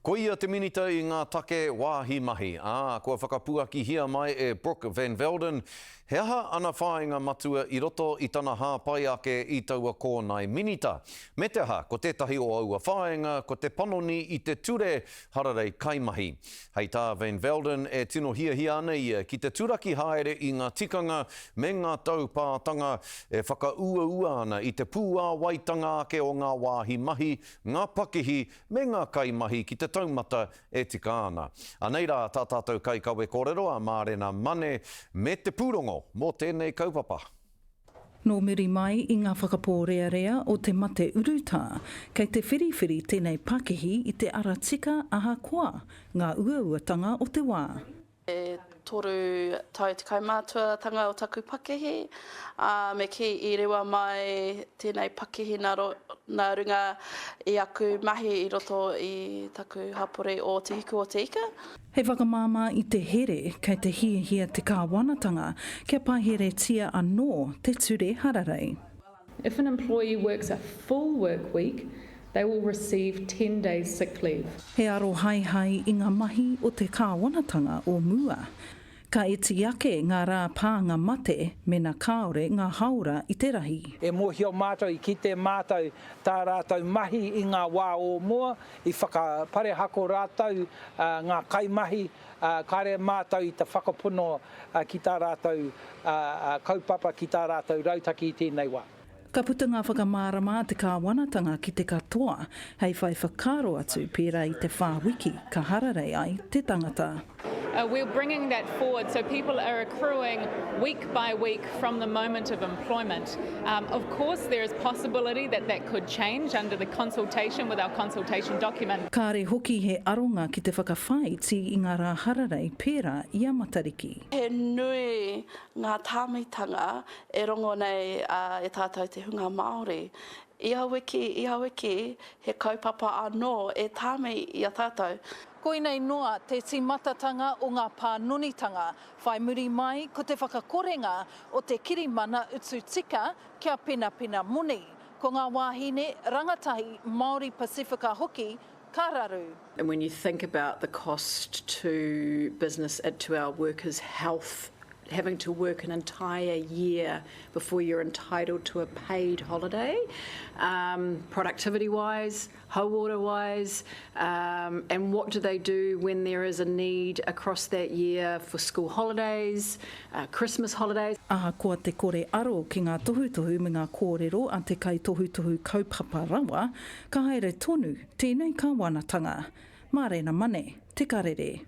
Ko ia te Minita i ngā take wāhi mahi, ā, kua whakapuakihia mai e Brooke Van Velden he aha ana whāinga matua i roto i tana hāpai ake i taua kōnae minita. Me te aha, ko tētahi o aua whāinga ko te panoni i te ture hararei kaimahi. Hei tā Van Velden e tino hiahia ana ia ki te turaki haere i ngā tikanga me ngā taupātanga e whakauaua ana i te pūāwaitanga ake o ngā wāhi mahi, ngā pakihi me ngā kaimahi ki te taumata e tika ana. Anei rā tā tātou kaikawe kōrero a Mārena Mane me te pūrongo mō tēnei kaupapa. Nō muri mai i ngā whakapōrearea o te mate urutā, kei te whiriwhiri tēnei pakihi i te ara tika ahakoa ngā uauatanga o te wā. E toru tau te kaumātuatanga o taku pakihi, ā, me kī i rewa mai tēnei pakihi nā nā runga i aku mahi i roto i taku hapori o Te Hiku o Te Ika. Hei whakamāmā i te here, kei te hiahia te kāwanatanga kia paiheretia anō te ture hararei. If an employee works a full work week, they will receive ten days sick leave. He arohaehae i ngā mahi o te kāwanatanga o mua. Ka iti ake ngā rā pānga mate mēnā kāore ngā hāora i te rahi. E mōhio mātou, i kite mātou tā rātou mahi i ngā wā o mua, i whakaparehako rātou ngā kaimahi, kāre mātou i te whakapono ki tā rātou kaupapa, ki tā rātou rautaki i tēnei wā. Ka puta ngā whakamārama a te kāwanatanga ki te katoa hei whai whakaaro atu pērā i te whā wiki ka hararei ai te tangata. We're bringing that forward so people are accruing week by week from the moment of employment. Of course there is possibility that that could change under the consultation with our consultation document. Kāre hoki he aronga ki te whakawhāiti i ngā rā hararei pērā i a Matariki. He nui ngā tāmitanga e rongo nei e tātou te hunga Māori. Ia wiki, ia wiki, he kaupapa anō e tāmi i a tātou. Koinei noa te tīmatatanga o ngā pānonitanga, whai muri mai ko te whakakorenga o te kirimana utu tika kia penapena moni. Ko ngā wāhine, rangatahi, Māori Pasifika hoki, ka raru. And when you think about the cost to business and to our workers' health, having to work an entire year before you're entitled to a paid holiday, um, productivity wise, hauora wise, um, and what do they do when there is a need across that year for school holidays, uh, Christmas holidays. Ahakoa te kore aro ki ngā tohutohu me ngā kōrero a te kaitohutohu kaupapa rawa, ka haere tonu tēnei kāwanatanga. Mārena Mane, Te Karere.